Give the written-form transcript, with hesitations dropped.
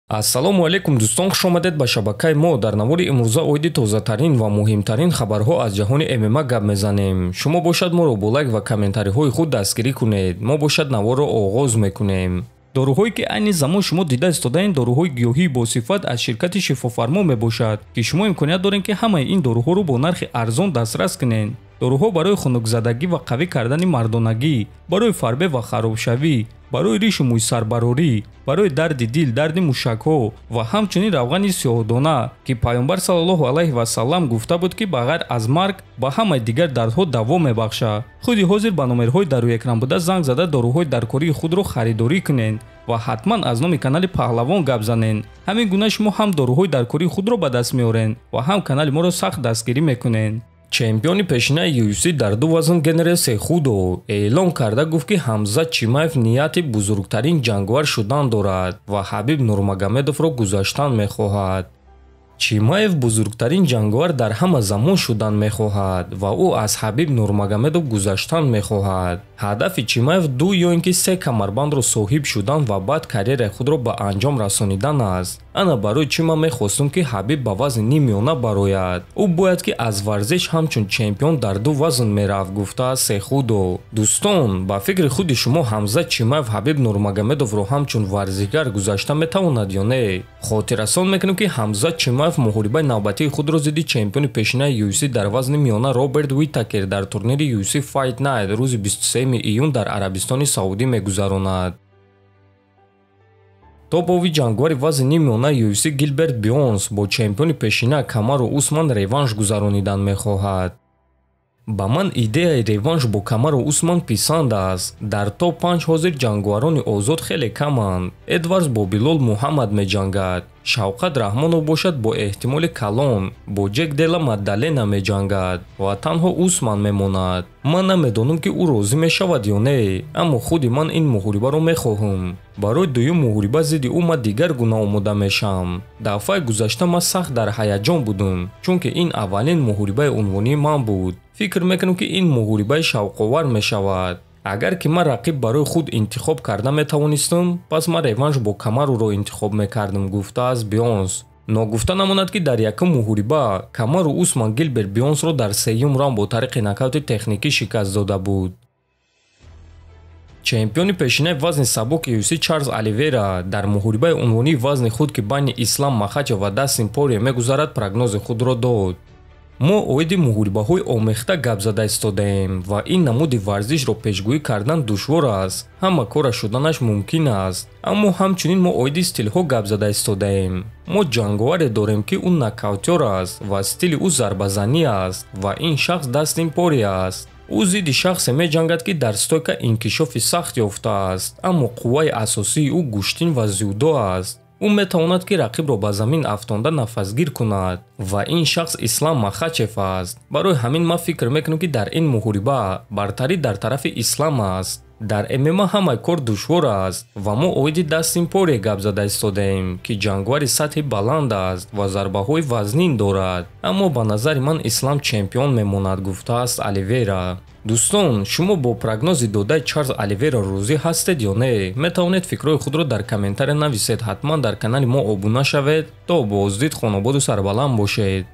Ассалому алайкум дӯстон, хуш омадед ба шабакаи мо. Дар навори имрӯза оиди тозатарин ва муҳимтарин хабарҳо аз ҷаҳони ММА гап мезанем. Шумо бошад моро бо лайк ва комментариҳои худ дастгирӣ кунед. Мо бошад наворро оғоз мекунем. Доруҳое ки айни замон шумо дида истодаед, доруҳои гиёҳии босифат аз ширкати Шифофармо мебошад, ки шумо имконият доред, ки ҳамаи ин доруҳоро бо нархи арзон дастрас кунед. Доруҳо барои хунукзадагӣ ва қавӣ кардани мардонагӣ, барои фарбе ва харобшавӣ, барои ришу мӯйсарбарорӣ, барои дарди дил, дарди мушакҳо ва ҳамчунин равғани сиёҳдона, ки Пайғамбар саллаллоҳу алайҳи васаллам гуфта буд, ки ба ғайр аз марг ба ҳамаи дигар дардҳо даво мебахшад. Худи ҳозир ба номерҳои дар рӯи экран буда занг зада доруҳои даркории худро харидорӣ кунед ва ҳатман аз номи канали Паҳлавон гап занед. Ҳамин гуна шумо ҳам доруҳои даркории худро ба даст меоред ва ҳам канали моро сахт дастгирӣ мекунед. Чемпиони пешинаи UFC дар ду вазн Генри Сехудо эълон карда гуфт, ки Ҳамзат Чимаев нияти бузургтарин ҷанговар шудан дорад ва Ҳабиб Нурмагомедовро гузаштан мехоҳад. Чимаев бузургтарин ҷанговар дар ҳама замон шудан мехоҳад ва ӯ аз Ҳабиб Нурмагомедов гузаштан мехоҳад. Ҳадафи Чимаев ду ё ин ки се камарбандро соҳиб шудан ва баъд карьераи худро ба анҷом расонидан аст. Ана барои чӣ ман мехостум, ки Ҳабиб ба вазни ниммиёна барояд. Ӯ бояд ки аз варзиш ҳамчун чемпион дар ду вазн мерафт, гуфтааст Сехудо. Дӯстон, ба фикри худи шумо Ҳамзат Чимаев Ҳабиб Нурмагомедовро ҳамчун варзишгар гузашта метавонад ё не? Хотиррасон мекунем, ки Ҳамзат Чимаев муҳорибаи навбатии худро зидди чемпиони пешинаи UFC дар вазни миёна Роберт Уитакер дар турнири UFC Fight Night рӯзи 23 июн дар Арабистони Саудӣ мегузаронад. Топови ҷанговари вазни ниммиёна UFC Гилберт Бёрнс бо чемпиони пешина Камару Усман реванш гузаронидан мехоҳад. Ба ман идеяи реванш бо Камару Усман писанд аст. Дар топ 5 ҳозир ҷанговарони озод хеле каманд. Эдвардс бо Билол Муҳаммад меҷангад. Шавқат Раҳмонов бошад бо эҳтимоли калон бо Ҷек Дела Маддалена меҷангад ва танҳо Усман мемонад. Ман намедонам, ки ӯ розӣ мешавад ё не, аммо худи ман ин муҳорибаро мехоҳам. Барои дуюм муҳориба зидди ӯ ман дигар гуна омода мешавам. Дафъаи гузашта ман сахт дар ҳаяҷон будам, чунки ин аввалин муҳорибаи унвонии ман буд. Фикр мекунам, ки ин муҳорибаи шавқовар мешавад. Агар ки ман рақиб барои худ интихоб карда метавонистам, пас ман реванш бо Камаруро интихоб мекардам, гуфтааст Бёрнс. Ногуфта намонад, ки дар якум муҳориба Камару Усман Гилберт Бёрнсро дар сеюм раунд бо тариқи нокаути техникӣ шикаст дода буд. Чемпиони пешинаи вазни сабуки UFC Чарлз Оливера дар муҳорибаи унвонии вазни худ, ки байни Ислам Махачев ва Дастин Порье мегузарад, прогнози худро дод. Мо оиди муҳорибаҳои омехта гап зада истодаем ва ин намуди варзишро пешгӯӣ кардан душвор аст. Ҳама кора шуданаш мумкин аст. Аммо ҳамчунин мо оиди стилҳо гап зада истодаем. Мо ҷанговаре дорем, ки ӯ нокаутёр аст ва стили ӯ зарбазанӣ аст ва ин шахс Дастин Порье аст. Ӯ зидди шахсе меҷангад, ки дар стойка инкишофи сахт ёфтааст, аммо қувваи асосии ӯ гӯштин ва дзюдо аст. Ӯ метавонад, ки рақибро ба замин афтонда нафасгир кунад ва ин шахс Ислам Махачев аст. Барои ҳамин ман фикр мекунам, ки дар ин муҳориба бартарӣ дар тарафи Ислам аст. Дар ММА ҳамаи кор душвор аст ва мо оиди Дастин Порье гап зада истодаем, ки ҷанговари сатҳи баланд аст ва зарбаҳои вазнин дорад. Аммо ба назари ман Ислам чемпион мемонад, гуфтааст Оливера. Дӯстон, шумо бо прогнози додаи Чарлз Оливера розӣ ҳастед ё не? Метавонед фикрҳои худро дар комментария нависед. Ҳатман дар канали мо обуна шавед. То боздид, хонободу сарбаланд бошед.